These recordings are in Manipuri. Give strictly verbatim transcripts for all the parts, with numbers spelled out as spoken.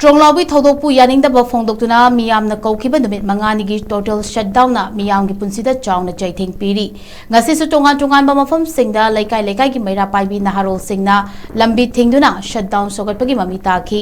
ꯇ꯭ꯔꯣꯡꯂꯥꯎꯕꯤ ꯊꯧꯗꯣꯛꯄꯨ ꯌꯥꯅꯤꯡꯗꯕ ꯐꯣꯡꯗꯣꯛꯇꯨꯅ ꯃꯤꯌꯥꯝꯅ ꯀꯧꯈꯤꯕ ꯅꯨꯃꯤꯠ ꯃꯉꯥꯅꯤꯒꯤ total shutdownꯅ ꯃꯤꯌꯥꯝꯒꯤ ꯄꯨꯟꯁꯤꯗ ꯆꯥꯎꯅ ꯆꯩꯊꯦꯡ ꯄꯤꯔꯤ꯫ ꯉꯁꯤꯁꯨ ꯇꯣꯉꯥꯟ ꯇꯣꯉꯥꯟꯕ ꯃꯐꯝꯁꯤꯡꯗ ꯂꯩꯀꯥꯏ ꯂꯩꯀꯥꯏꯒꯤ ꯃꯩꯔꯥ ꯄꯥꯏꯕꯤ ꯅꯍꯥꯔꯣꯜꯁꯤꯡꯅ ꯂꯝꯕꯤ ꯊꯤꯡꯗꯨꯅ shutdown ꯁꯧꯒꯠꯄꯒꯤ ꯃꯃꯤ ꯇꯥꯈꯤ꯫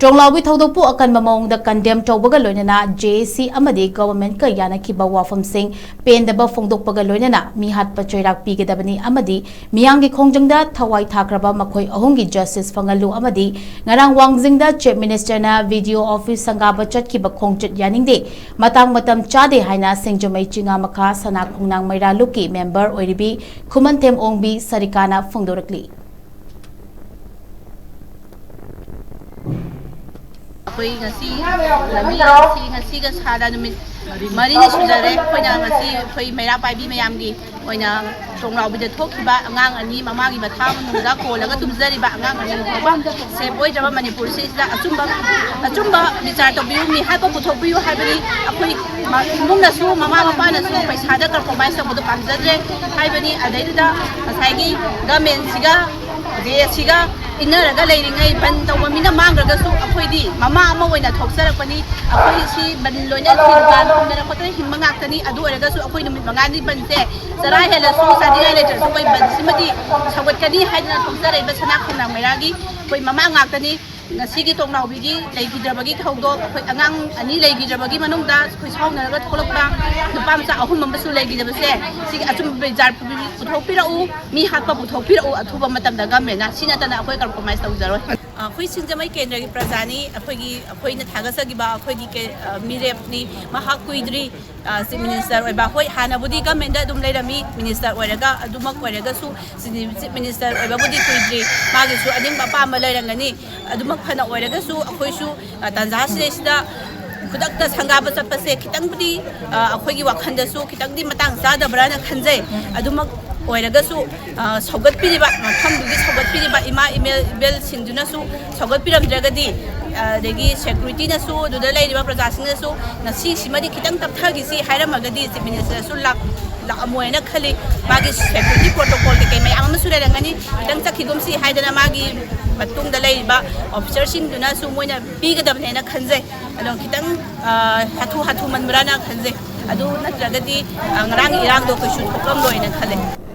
ꯇ꯭ꯔꯣꯡꯂꯥꯎꯕꯤ ꯊꯧꯗꯣꯛꯄꯨ ꯑꯀꯟꯕ ꯃꯑꯣꯡꯗ condemn ꯇꯧꯕꯒ ꯂꯣꯏꯅꯅ J A C ꯑꯃꯗꯤ governmentꯀ ꯌꯥꯅꯈꯤꯕ ꯋꯥꯐꯝꯁꯤꯡ ꯄꯦꯟꯗꯕ ꯐꯣꯡꯗꯣꯛꯄꯒ ꯂꯣꯏꯅꯅ ꯃꯤꯍꯥꯠꯄ ꯆꯩꯔꯥꯛ ꯄꯤꯒꯗꯕꯅꯤ ꯑꯃꯗꯤ ꯃꯤꯌꯥꯝꯒꯤ ꯈꯣꯡꯖꯪꯗ ꯊꯋꯥꯏ ꯊꯥꯈ꯭ꯔꯕ ꯃꯈꯣꯏ ꯑꯍꯨꯝꯒꯤ justice ꯐꯪꯍꯜꯂꯨ ꯑꯃꯗꯤ ꯉꯔꯥꯡ ꯋꯥꯡꯖꯤꯡꯗ Chief Ministerꯅ VDO office ꯁꯪꯒꯥꯕ ꯆꯠꯈꯤꯕ ꯈꯣꯡꯆꯠ ꯌꯥꯅꯤꯡꯗꯦ, ꯃꯇꯥꯡ ꯃꯇꯝ ꯆꯥꯗꯦ ꯍꯥꯏꯅ ꯁꯤꯡꯖꯃꯩ ꯆꯤꯉꯥꯃꯈꯥ ꯁꯅꯥ ꯈꯣꯡꯅꯥꯡ ꯃꯩꯔꯥ ꯂꯨꯞꯀꯤ member ꯑꯣꯏꯔꯤꯕꯤ ꯈꯨꯃꯟꯊꯦꯝ ꯑꯣꯡꯕꯤ ꯁꯔꯤꯀꯥꯅ ꯐꯣꯡꯗꯣꯔꯛꯂꯤ꯫ ꯑꯩꯈꯣꯏ ꯉꯁꯤ ꯂꯝꯕꯤ ꯉꯁꯤ ꯉꯁꯤꯒ ꯁꯥꯗ ꯅꯨꯃꯤꯠ ꯃꯔꯤꯅꯤ ꯁꯨꯖꯔꯦ꯫ ꯑꯩꯈꯣꯏꯅ ꯉꯁꯤ ꯑꯩꯈꯣꯏ ꯃꯩꯔꯥ ꯄꯥꯏꯕꯤ ꯃꯌꯥꯝꯒꯤ ꯑꯣꯏꯅ ꯇ꯭ꯔꯣꯡꯂꯥꯎꯕꯤꯗ ꯊꯣꯛꯈꯤꯕ ꯑꯉꯥꯡ ꯑꯅꯤ, ꯃꯃꯥꯒꯤ ꯃꯊꯥ ꯃꯅꯨꯡꯗ ꯀꯣꯜꯂꯒ ꯇꯨꯝꯖꯔꯤꯕ ꯑꯉꯥꯡ ꯑꯅꯤ ꯐꯥꯎꯕ safe ꯑꯣꯏꯗ꯭ꯔꯕ ꯃꯅꯤꯄꯨꯔꯁꯤꯗ ꯑꯆꯨꯝꯕ ꯑꯆꯨꯝꯕ ꯕꯤꯆꯥꯔ ꯇꯧꯕꯤꯌꯨ, ꯃꯤꯍꯥꯠꯄ ꯄꯨꯊꯣꯛꯄꯤꯌꯨ ꯍꯥꯏꯕꯅꯤ꯫ ꯑꯩꯈꯣꯏ ꯏꯃꯨꯡꯅꯁꯨ ꯃꯃꯥ ꯃꯄꯥꯅꯁꯨ ꯄꯩꯁꯥꯗ compromise ꯇꯧꯕꯗꯣ ꯄꯥꯝꯖꯗ꯭ꯔꯦ ꯍꯥꯏꯕꯅꯤ꯫ ꯑꯗꯩꯗꯨꯗ ꯉꯁꯥꯏꯒꯤ governmentꯁꯤꯒ J A Cꯒ ꯏꯟꯅꯔꯒ ꯂꯩꯔꯤꯉꯩ ꯕꯟ ꯇꯧꯕ ꯃꯤꯅ ꯃꯥꯡꯈ꯭ꯔꯒꯁꯨ ꯑꯩꯈꯣꯏꯗꯤ ꯃꯃꯥ ꯑꯃ ꯑꯣꯏꯅ ꯊꯣꯛꯆꯔꯛꯄꯅꯤ꯫ ꯑꯩꯈꯣꯏ ꯁꯤ ꯕꯟ ꯂꯣꯏꯅ ꯊꯤꯡꯗꯅ ꯈꯣꯠꯇꯅ ꯍꯤꯡꯕ ꯉꯥꯛꯇꯅꯤ꯫ ꯑꯗꯨ ꯑꯣꯏꯔꯒꯁꯨ ꯑꯩꯈꯣꯏ ꯅꯨꯃꯤꯠ ꯃꯉꯥꯅꯤ ꯕꯟꯁꯦ ꯆꯔꯥ ꯍꯦꯜꯂꯁꯨ ꯆꯥꯅꯤꯡꯉꯥꯏ ꯂꯩꯇ꯭ꯔꯁꯨ ꯑꯩꯈꯣꯏ ꯕꯟꯁꯤꯃꯗꯤ ꯁꯧꯒꯠꯀꯅꯤ ꯍꯥꯏꯗꯅ ꯊꯣꯛꯆꯔꯛꯏꯕ ꯁꯅꯥ ꯈꯣꯡꯅꯥꯡ ꯃꯩꯔꯥꯒꯤ ꯑꯩꯈꯣꯏ ꯃꯃꯥ ꯉꯥꯛꯇꯅꯤ꯫ ꯉꯁꯤꯒꯤ ꯇꯣꯡꯅꯥꯎꯕꯤꯒꯤ ꯂꯩꯈꯤꯗ꯭ꯔꯕꯒꯤ ꯊꯧꯗꯣꯛ, ꯑꯩꯈꯣꯏ ꯑꯉꯥꯡ ꯑꯅꯤ ꯂꯩꯈꯤꯗ꯭ꯔꯕꯒꯤ ꯃꯅꯨꯡꯗ ꯑꯩꯈꯣꯏ ꯁꯥꯎꯅꯔꯒ ꯊꯣꯛꯂꯛꯄ ꯅꯨꯄꯥ ꯃꯆꯥ ꯑꯍꯨꯝ ꯑꯃꯁꯨ ꯂꯩꯈꯤꯗꯕꯁꯦ, ꯁꯤꯒꯤ ꯑꯆꯨꯝꯕ ꯕꯤꯆꯥꯔ ꯄꯨꯊꯣꯛꯄꯤꯔꯛꯎ, ꯃꯤ ꯍꯥꯠꯄ ꯄꯨꯊꯣꯛꯄꯤꯔꯛꯎ ꯑꯊꯨꯕ ꯃꯇꯝꯗ governmentꯅ꯫ ꯁꯤ ꯅꯠꯇꯅ ꯑꯩꯈꯣꯏ compromise ꯇꯧꯖꯔꯣꯏ꯫ ꯑꯩꯈꯣꯏ ꯁꯤꯡꯖꯃꯩ ꯀꯦꯟꯗ꯭ꯔꯒꯤ ꯄ꯭ꯔꯖꯥꯅꯤ꯫ ꯑꯩꯈꯣꯏꯒꯤ, ꯑꯩꯈꯣꯏꯅ ꯊꯥꯒꯠꯆꯈꯤꯕ ꯑꯩꯈꯣꯏꯒꯤ ꯀꯦ-, ꯑ, ꯃꯤꯔꯦꯞꯅꯤ꯫ ꯃꯍꯥꯛ ꯀꯨꯏꯗ꯭ꯔꯤ, ꯑ, Chief Minister ꯑꯣꯏꯕ꯫ ꯍꯣꯏ, ꯍꯥꯟꯅꯕꯨꯗꯤ governmentꯗ ꯑꯗꯨꯝ ꯂꯩꯔꯝꯃꯤ, minister ꯑꯣꯏꯔꯒ꯫ ꯑꯗꯨꯃꯛ ꯑꯣꯏꯔꯒꯁꯨ Chief Minister ꯑꯣꯏꯕꯕꯨꯗꯤ ꯀꯨꯏꯗ꯭ꯔꯤ꯫ ꯃꯥꯒꯤꯁꯨ ꯑꯅꯤꯡꯕ ꯑꯄꯥꯝꯕ ꯂꯩꯔꯝꯒꯅꯤ꯫ ꯑꯗꯨꯃꯛ ꯐꯅ ꯑꯣꯏꯔꯒꯁꯨ ꯑꯩꯈꯣꯏꯁꯨ, ꯑ, ꯇꯥꯟꯖꯥꯁꯤꯗꯩꯁꯤꯗ ꯈꯨꯗꯛꯇ ꯁꯪꯒꯥꯕ ꯆꯠꯄꯁꯦ ꯈꯤꯇꯪꯕꯨꯗꯤ, ꯑ, ꯑꯩꯈꯣꯏꯒꯤ ꯋꯥꯈꯜꯗꯁꯨ ꯈꯤꯇꯪꯗꯤ ꯃꯇꯥꯡ ꯆꯥꯗꯕ꯭ꯔꯥꯅ ꯈꯟꯖꯩ꯫ ꯑꯗꯨꯃꯛ ꯑꯣꯏꯔꯒꯁꯨ, ꯑ, ꯁꯧꯒꯠꯄꯤꯔꯤꯕ, ꯃꯐꯝꯗꯨꯒꯤ ꯁꯧꯒꯠꯄꯤꯔꯤꯕ ꯏꯃꯥ ꯏꯕꯦꯜ, ꯏꯕꯦꯜꯁꯤꯡꯗꯨꯅꯁꯨ ꯁꯧꯒꯠꯄꯤꯔꯝꯗ꯭ꯔꯒꯗꯤ, ꯑ, ꯑꯗꯒꯤ securityꯅꯁꯨ, ꯑꯗꯨꯗ ꯂꯩꯔꯤꯕ ꯄ꯭ꯔꯖꯥꯁꯤꯡꯅꯁꯨ ꯉꯁꯤꯁꯤꯃꯗꯤ ꯈꯤꯇꯪ ꯇꯞꯊꯈꯤꯁꯤ ꯍꯥꯏꯔꯝꯃꯒꯗꯤ Chief Ministerꯁꯨ ꯂꯥꯛ-, ꯂꯥꯛꯑꯝꯃꯣꯏꯅ ꯈꯜꯂꯤ꯫ ꯃꯥꯒꯤ ꯁꯦꯀ꯭ꯌꯨꯔꯤꯇꯤ ꯄ꯭ꯔꯣꯇꯣꯀꯣꯜ ꯀꯩꯀꯩ ꯃꯌꯥꯝ ꯑꯃꯁꯨ ꯂꯩꯔꯝꯒꯅꯤ꯫ ꯈꯤꯇꯪ ꯆꯠꯈꯤꯒꯨꯝꯁꯤ ꯍꯥꯏꯗꯅ ꯃꯥꯒꯤ ꯃꯇꯨꯡꯗ ꯂꯩꯔꯤꯕ ꯑꯣꯐꯤꯁꯔꯁꯤꯡꯗꯨꯅꯁꯨ ꯃꯣꯏꯅ ꯄꯤꯒꯗꯕꯅꯦꯅ ꯈꯟꯖꯩ꯫ ꯑꯗꯣ ꯈꯤꯇꯪ, ꯑ, ꯍꯥꯊꯨ ꯍꯥꯊꯨ ꯃꯟꯕ꯭ꯔꯥꯅ ꯈꯟꯖꯩ꯫ ꯑꯗꯨ ꯅꯠꯇ꯭ꯔꯒꯗꯤ, ꯑ, ꯉꯔꯥꯡꯒꯤ ꯏꯔꯥꯡꯗꯣ ꯀꯩꯁꯨ ꯊꯣꯛꯂꯝꯂꯣꯏꯅ ꯈꯜꯂꯦ꯫